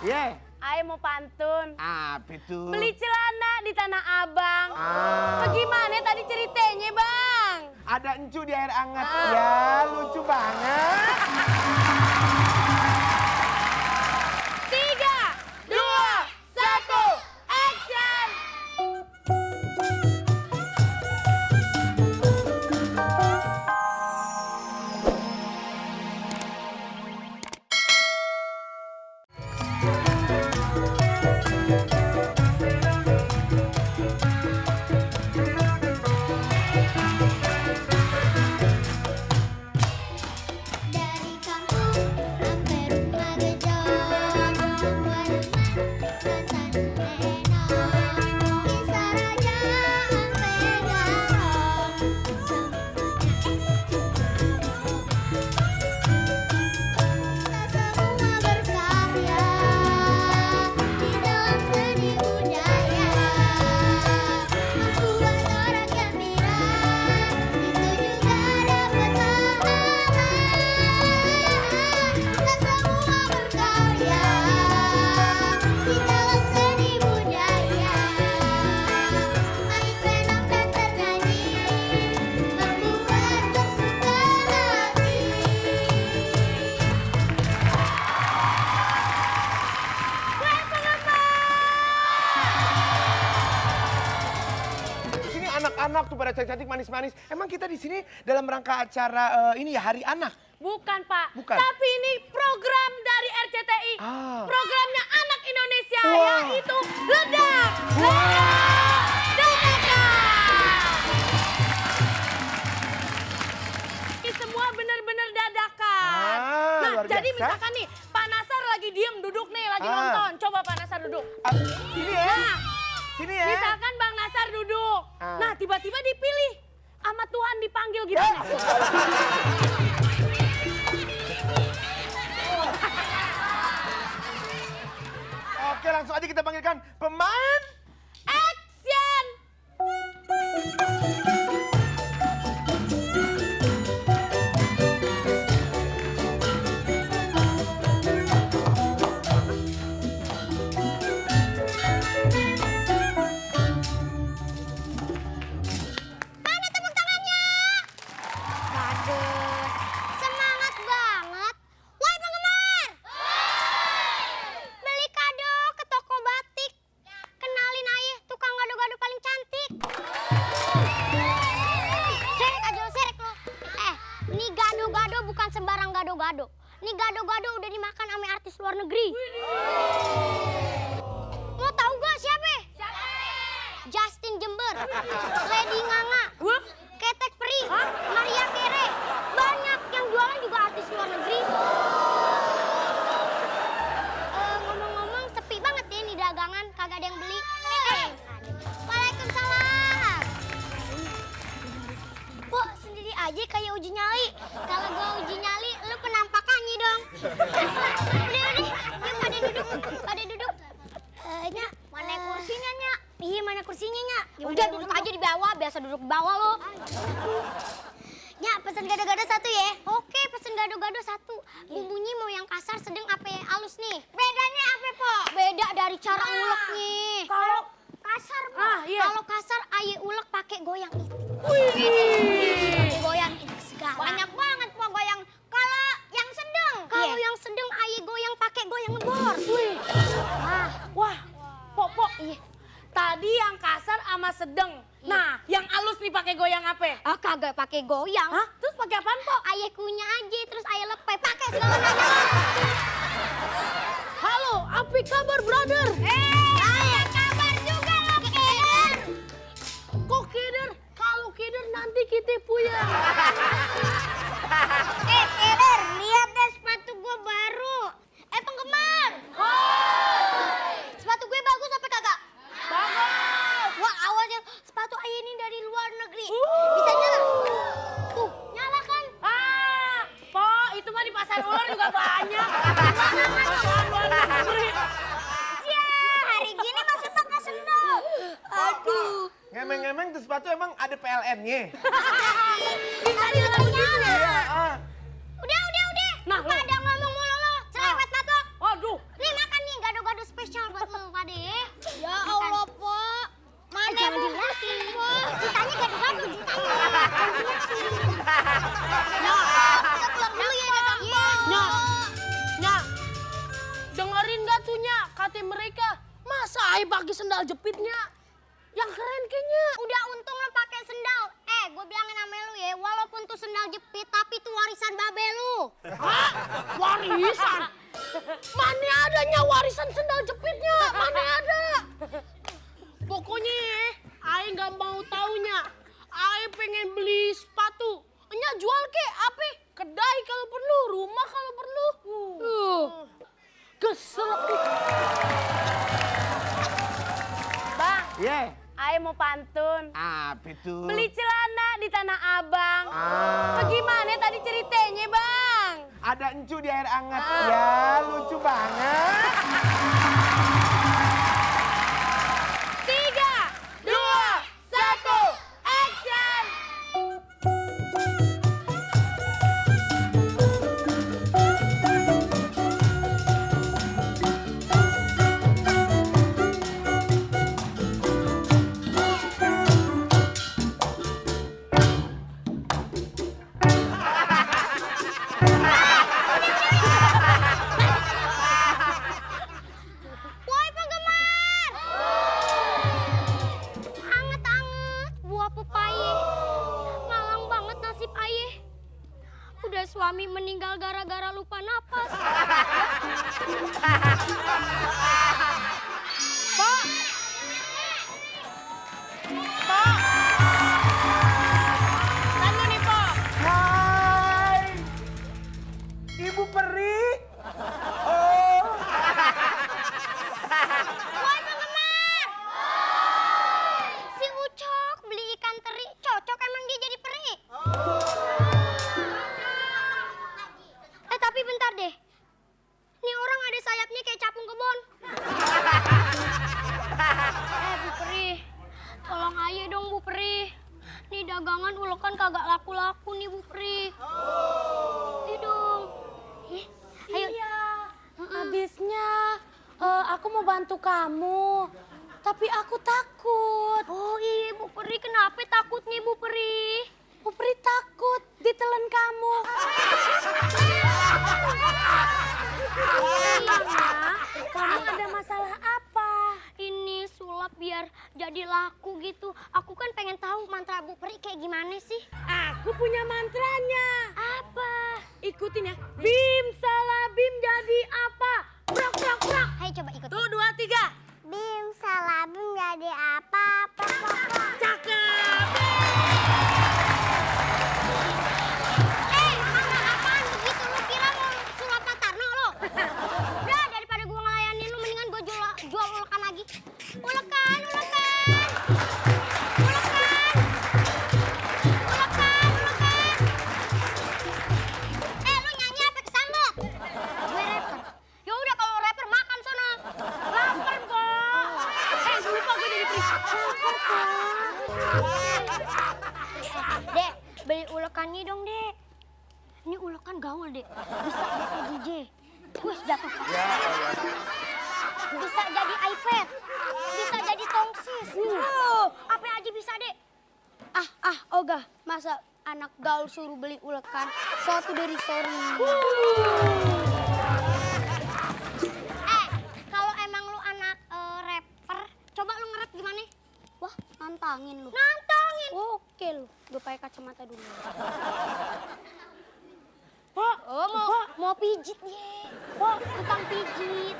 Iya. Ayo mau pantun. Apa itu? Beli celana di Tanah Abang. Bagaimana tadi ceritanya, Bang? Ada encu di air hangat. Ya, lucu banget. 3, 2, 1, action! Dari kampung sampai rumah gejong, mantan lenong, kisah raja sampai garong, kita semua berkarya di dalam seni budaya, membuat orang gembira, itu juga dapat pahala. Kita semua berkarya di dalam seni budaya, main penang dan bernyanyi, membuat tersuka hati. Di sini anak-anak tuh pada cantik-cantik, manis-manis. Emang kita di sini dalam rangka acara ini ya Hari Anak? Bukan, Pak. Bukan. Tapi ini program dari RCTI. Programnya Anak Indonesia, Wah. yaitu Ledak! Ledak! Dadakan! Ini semua benar-benar dadakan. Nah, luar jadi biasa. misalkan nih, Pak Nasar lagi diem duduk nih, lagi Ah. nonton. Coba Pak Nasar duduk. Ini ya? Nah, Sini ya? misalkan Bang Nasar duduk. Ah. Nah, tiba-tiba dipilih. Sama Tuhan dipanggil gimana? Oke, langsung aja kita panggilkan pemain. Action! Mana tepuk tangannya? Bagus. Semangat banget. Woi penggemar. Beli kado ke toko batik. Kenalin ayah tukang gado-gado paling cantik. Serek aja lo, serek lo. Nih gado-gado bukan sembarang gado-gado. Nih gado-gado udah dimakan sama artis luar negeri. Mau tahu gak siapa? Justin Jember, Lady Nganga, Ketek Peri, Maria Carey. Banyak yang jualan juga artis luar negeri. Ngomong-ngomong sepi banget ya nih dagangan, kagak ada yang beli. Waalaikumsalam. Pok, sendiri aja kayak uji nyali. Kalau gua uji nyali, lu penampakannya dong. Udah, yuk pada duduk, pada duduk. Nya, mana kursinya, Nya? Iya, mana kursinya, Nya? Udah duduk aja di bawah, biasa duduk di bawah lo. Nya, pesen gado-gado satu ya. Oke, pesen gado-gado satu. Bumbunya mau yang kasar, sedang, apa yang halus nih? Bedanya apa, Po? Beda dari cara nguleknya. Kalau kasar, Po. iya. Kalau kasar, aye ulek pakai goyang itu. Goyang itu segala. Banyak banget, Po, goyang. Kalau yang sedang? Kalau yang sedang, aye goyang pakai goyang ngebor. Wah, Pok, iya. Tadi yang kasar sama sedang. Nah, yang halus nih pakai goyang apa? Ah, kagak pakai goyang. Hah? Terus pakai apaan, Pok? Ayah kunyah aja, terus ayah lepeh. Pakai segala macam. Halo, apa kabar, brother? Ayah kabar juga lo, Keder. Kok keder? Kalau keder nanti kita puyeng. Keder, lihat deh sepatu gue baru. Penggemar. Sepatu gue bagus apa kagak? Bagus. Wah, awalnya sepatu ayah ini dari luar negeri. Bisa nyala? Tuh, nyala kan? Pok, itu mah di pasar ular juga banyak. Ya, hari gini masih pakai sendal. Aduh. Ngemeng-ngemeng tuh sepatu emang ada PLN-nya? Bisa nyala. Iya, Udah. Nah, Pada ngomong mulu lo, cerewet banget lo. Waduh. Nih makan nih, gado deh. Ya Allah, Pok. Mana jangan dilihatin, Pok. Ceritanya gaduh-gaduh ceritanya. Kita pulang dulu ya, Datang, Pok. Nya, dengerin gak tuh Nya, kata mereka. Masa Ai pakai sendal jepitnya? Yang keren kayaknya. Udah untung lo pakai sendal. Gue bilangin sama lu ya, walaupun tuh sendal jepit, tapi tuh warisan babe lu. Hah? Warisan? Mana adanya warisan sendal jepitnya? Mana ada? Pokoknya Ai nggak mau taunya. Ai pengen beli sepatu. Nya jual ke apa? Kedai kalau perlu, rumah kalau perlu. Kesel. Bang, Ye. Ai mau pantun. Apa itu? Beli celana di Tanah Abang. Ah. Bagaimana tadi ceritanya, Bang? Ada encu di air hangat. Ya, lucu banget. 3, 2, 1, action! Woi penggemar! Anget-anget buah pepaye. Malang banget nasib aye. Udah suami meninggal gara-gara lupa napas. Pak! Pak! Tunggu nih, Pak. Hai. Ibu Peri. Oh. Woi penggemar! Si Ucok beli ikan teri. Cocok emang dia jadi peri. Tapi bentar deh. Nih orang ada sayapnya kayak capung kebon. Bu Peri. Tolong aja dong Bu Peri. Nih dagangan ulekan kagak laku-laku nih Bu Peri. Ayo dong. Ayo. Iya, habisnya aku mau bantu kamu, tapi aku takut. Oh iya Bu Peri, kenapa takutnya Bu Peri? Bu Peri takut ditelan kamu. Iya, kamu ada masalah apa? Ini sulap biar jadi laku gitu. Aku kan pengen tahu mantra Bu Peri kayak gimana sih? Aku punya mantranya. Apa? Ikutin ya. Bim salah bim jadi apa? Prak prak prak. Ayo coba ikutin. Tuh 2, 3. Bim salah bim jadi apa? Cakep. Mana apaan begitu? Lu kira mau sulap Pak Tarno lo? Udah daripada gua ngelayanin lu mendingan gua jual ulekan lagi. Ulekan. Lu nyanyi apa kesambet? Gue rapper. Ya udah kalau rapper makan sono. Lapar kok. Lupa gue jadi Dek, beli ulekannya dong, Dek. Ini ulekan gaul, Dek. Bisa jadi DJ. Wih, jatuh. Bisa jadi iPad. Bisa jadi tongsis. Apa aja bisa, Dek. Ogah. Masa anak gaul suruh beli ulekan? Suatu dari sorry. Kalau emang lu anak rapper, coba lu nge-rap gimana? Wah, nantangin lu. Nantangin? Oke lu, gue pakai kacamata dulu. Pak, Mau pijit dia. Tukang pijit.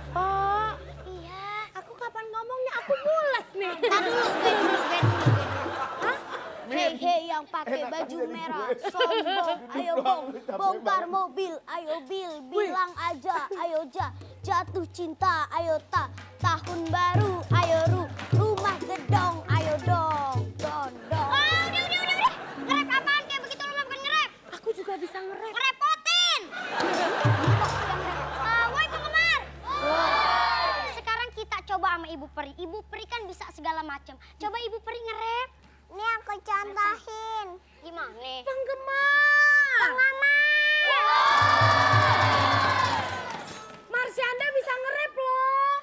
Pak, Iya. aku kapan ngomongnya? Aku mules nih. Ntar dulu, gue dulu. Hei yang pakai baju merah, sombong, ayo bongkar mobil, ayo bilang aja, ayo jatuh cinta, ayo tahun baru, ayo rumah gedong, ayo dong. Udah. Nge-rap apaan kayak begitu lu mah bukan nge-rap. Aku juga bisa nge-rap. Ngerepotin. Woi penggemar. Sekarang kita coba sama Ibu Peri. Ibu Peri kan bisa segala macam. Coba Ibu Peri nge-rap. Ini aku contohin. Gimana? Penggemar. Marsyanda bisa nge-rap loh.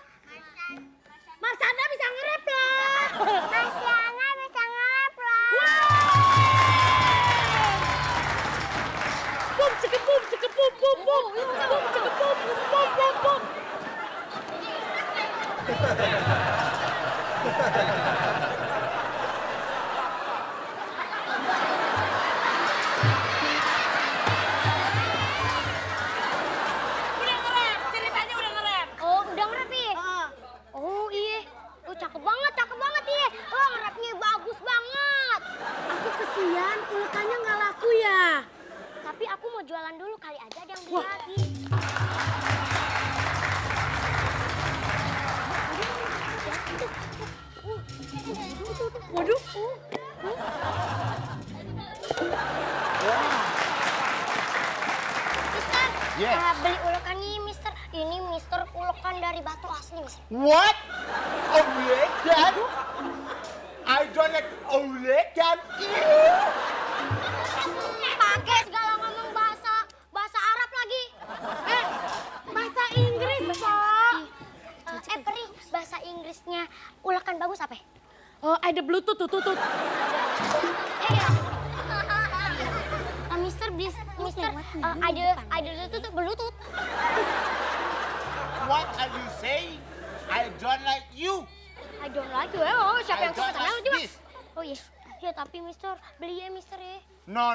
Tapi aku mau jualan dulu, kali aja ada yang beli lagi. Waduh. Mister, Yes. beli ulekan ini, Mister. Ini Mister ulekan dari batu asli, Mister. What? Ulekan? I don't like ulekan. Pakai segala ngomong bahasa Arab lagi. Bahasa Inggris, Pak. Peri, bahasa Inggrisnya ulekan bagus apa? Ada Bluetooth tuh. Mister, ada Bluetooth. What are you saying? I don't like you. I don't like you. Oh, siapa I yang suka don't sama like juga? this. Oh iya. Ya tapi Mister, beli ya Mister ya. No.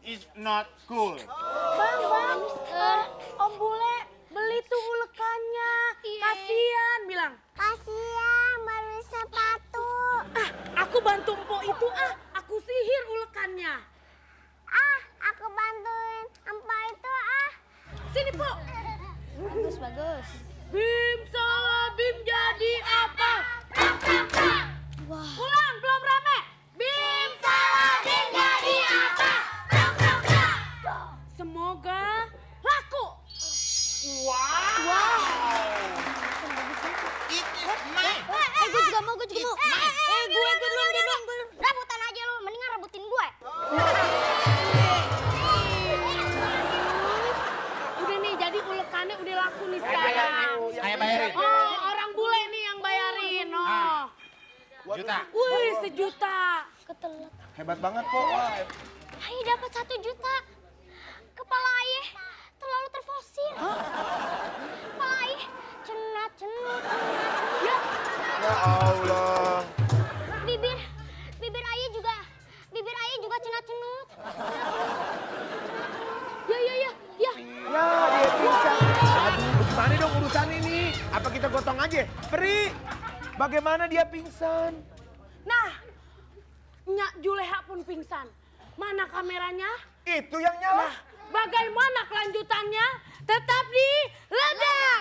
It's not cool. Bang. Mister. Om Bule, beli tuh ulekannya. Iya. Kasian, bilang. Kasihan, baru sepatu. Aku bantu Mpok itu, aku sihir ulekannya. Aku bantuin empok itu Sini, Pok. Bagus. Bim salah Bim jadi apa? Wah. Ulang, belum rame. Bim salah Bim jadi apa? Semoga laku. Wow. It is mine. Gue juga mau. Gue belum. Rebutan aja lu, mendingan rebutin gue. Udah nih, jadi ulekannya udah laku nih sekarang. Saya bayarin. Oh, orang bule nih yang bayarin. Oh. Juta. Wih, 1 juta. Ketelet. Hebat banget kok. Wah. Ayah dapat 1 juta. Kepala ayah terlalu terfosil. Kepala ayah cenat. Ya, Ya Allah. Bibir ayah juga cenat-cenut. ya. Ya, dia pingsan. Aduh, bagaimana dong urusan ini? Apa kita gotong aja? Peri, bagaimana dia pingsan? Nah, Nyak Juleha pun pingsan. Mana kameranya? Itu yang nyala. Bagaimana kelanjutannya? Tetap di Ledak!